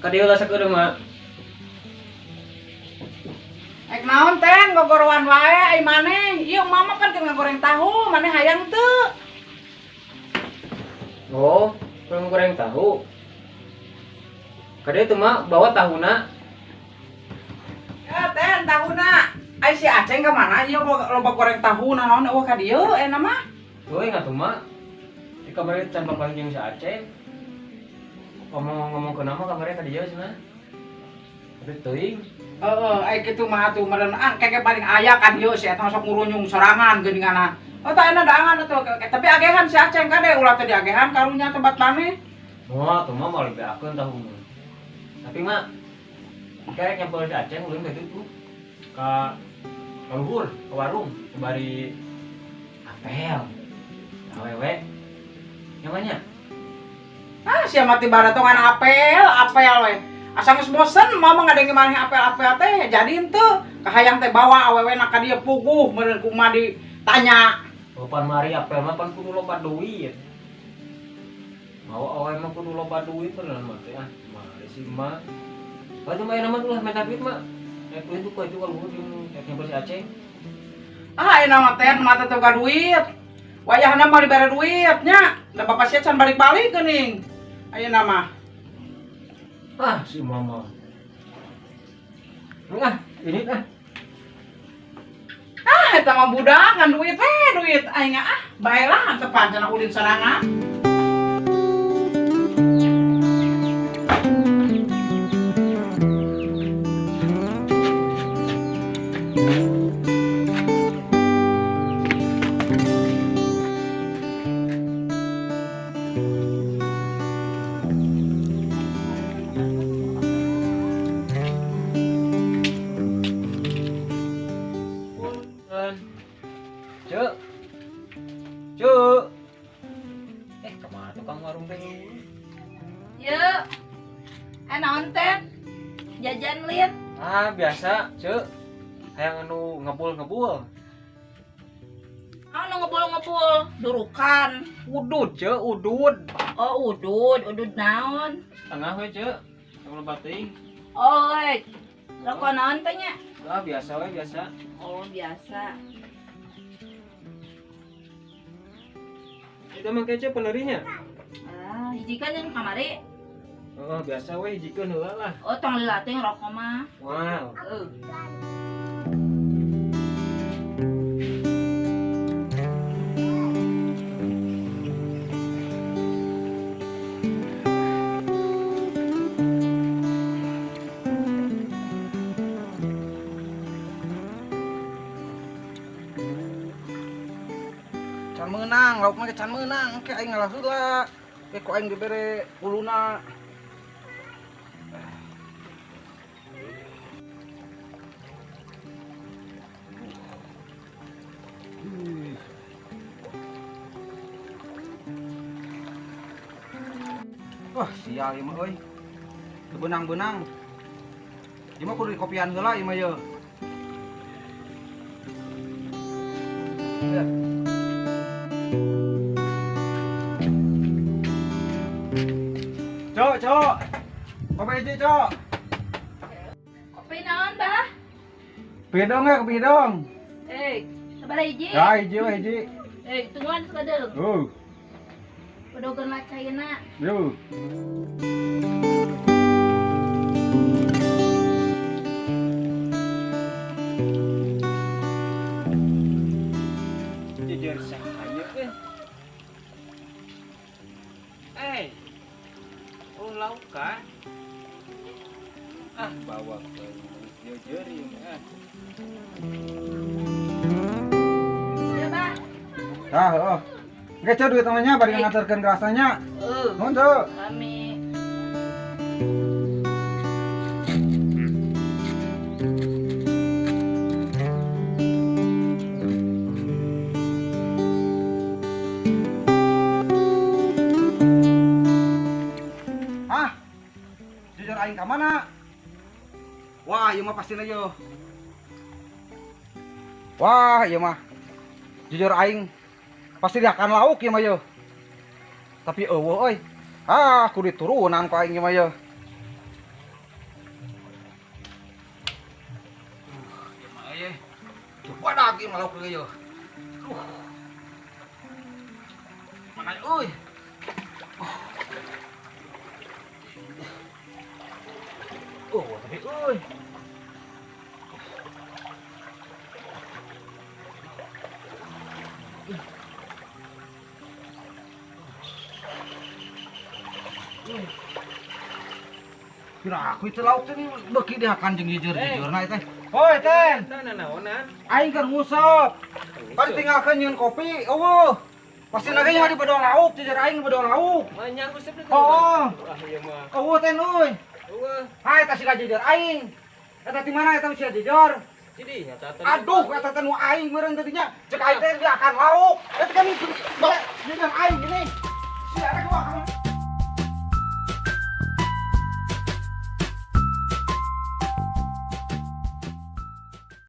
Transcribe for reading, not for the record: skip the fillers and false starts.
Ka dieu lah sakedeung mah. Ek naon ten gogoroan wae ai maneh. Ieu mama kan keur ngagoreng tahu, maneh hayang teu? Oh, keur goreng tahu. Ka dieu teh mah bawa tahuna. Ya ten tahuna. Ai si Aceng ka mana ieu loba goreng tahu naon eueuh ka dieu euna mah. Heueuh atuh mah. Di kamari can papanggih jeung si Aceng. Ngomong-ngomong ke nama kamari ka dieu cenah. Tapi teuing. Heeh, ai kitu mah atuh meureun ah keke paling aya ka dieu si eta sok ngurunyung sorangan geuninganna. Oh tah euna daangan atuh, tapi agehan si Aceng kade ulah teh diagehan karunya tempat maneh. Wah, tuh mah moal dibeakeun tahu mah. Tapi mah kayak nyamper si Aceng ulun ka ditu ka luhur, ke warung, ke bari apel. Awewe. Nyamannya? Ah, sia mati baratongan apel, apel we. Asa geus bosen mama ngadenge maneh apel-apel teh jadi henteu. Kahayang teh bawa awewe na ka dieu puguh meureun kumaha ditanya. Oh, pan mari apel mah pan kudu loba duit. Mau awewe mah kudu loba duit beneran mah teh ah. Mari si mah. Oh, cuma yang nama ulah minta duit mah. Naik duit tuh itu kalau jeung rek nyamper si Aceng. Ah, ayeuna mah teh mah teh boga duit. Wayahna mah dibere duit nya. Da bapak sia can balik-balik geuning. Ayeuna mah. Ah, si mama. Ah, ini ah. Ah, eta mah budak ngan duit teh duit aing ah. Baelah tepan cenah ulin sorangan. Cuk. Cuk. Kemana tukang warung teh? Yuk. Naon teh? Jajan liat. Ah, biasa, Cuk. Hayang anu ngebul-ngebul. Anu ngebul-ngebul, durukan. Udud, Cuk, udud. Oh, udud, udud naon? Setengah we, Cuk. Yang loba teuing. Oh, we. Rokok naon teh nya? Ah, biasa we, biasa. Oh, biasa. Itu emang kece penerinya. Ah, hijikan yang kamari. Oh, biasa we hijikeun heula lah. Oh, tong lila teh rokok mah. Wow. Heeh. Can meunang, lauk mah can meunang, engke aing ngalah heula. Ke ku aing dibere uluna. Wah, sial ieu mah euy. Teu beunang-beunang. Ieu mah kudu dikopian heula ieu mah yeuh. Ya. Cok, cok. Kopi hiji, cok. Kopi naon, Bah? Kopi hidung ya, kopi hidung. Sabaraha hiji? Ya, hiji we hiji. Tungguan sakedeung. Tuh. Bedogeun lah caina. Yo. Jujur saya eh. Oh laukan. Ah, bawa ke jujur ini ah. Ya, Bah. Ah, heeh. Oke, cok duit namanya bari nganterkeun rasanya. Heeh. Nuhun, Cok. Kami. Hah? Jujur aing ka mana? Wah, ieu mah pastina ieu. Wah, ieu mah. Jujur aing pasti diakan lauk ieu mah ieu. Tapi eueuh euy. Ah, kudu diturunan ku aing ieu mah ieu. Wadah ieu mah lauk ieu. Mana euy. Oh, tapi euy. Kira aku itu lauk teh beuki dihakan jeung jujur-jujurna teh. Hoi Ten. Tah naonan? Aing keur ngusap. Bari tinggalkeun nyieun kopi, eueuh. Pasti lagi nya di bedol lauk, jujur aing di bedol lauk. Manya ngusap deui. Oh. Wah, ieu mah. Eueuh Ten euy. Eueuh. Hai eta siga jujur aing. Eta di mana eta siga jujur? Jadi eta teh. Aduh, eta teh nu aing meureun tadi nya. Cek aing teh diakan lauk. Eta kan jujur aing gini. Sia rek wae.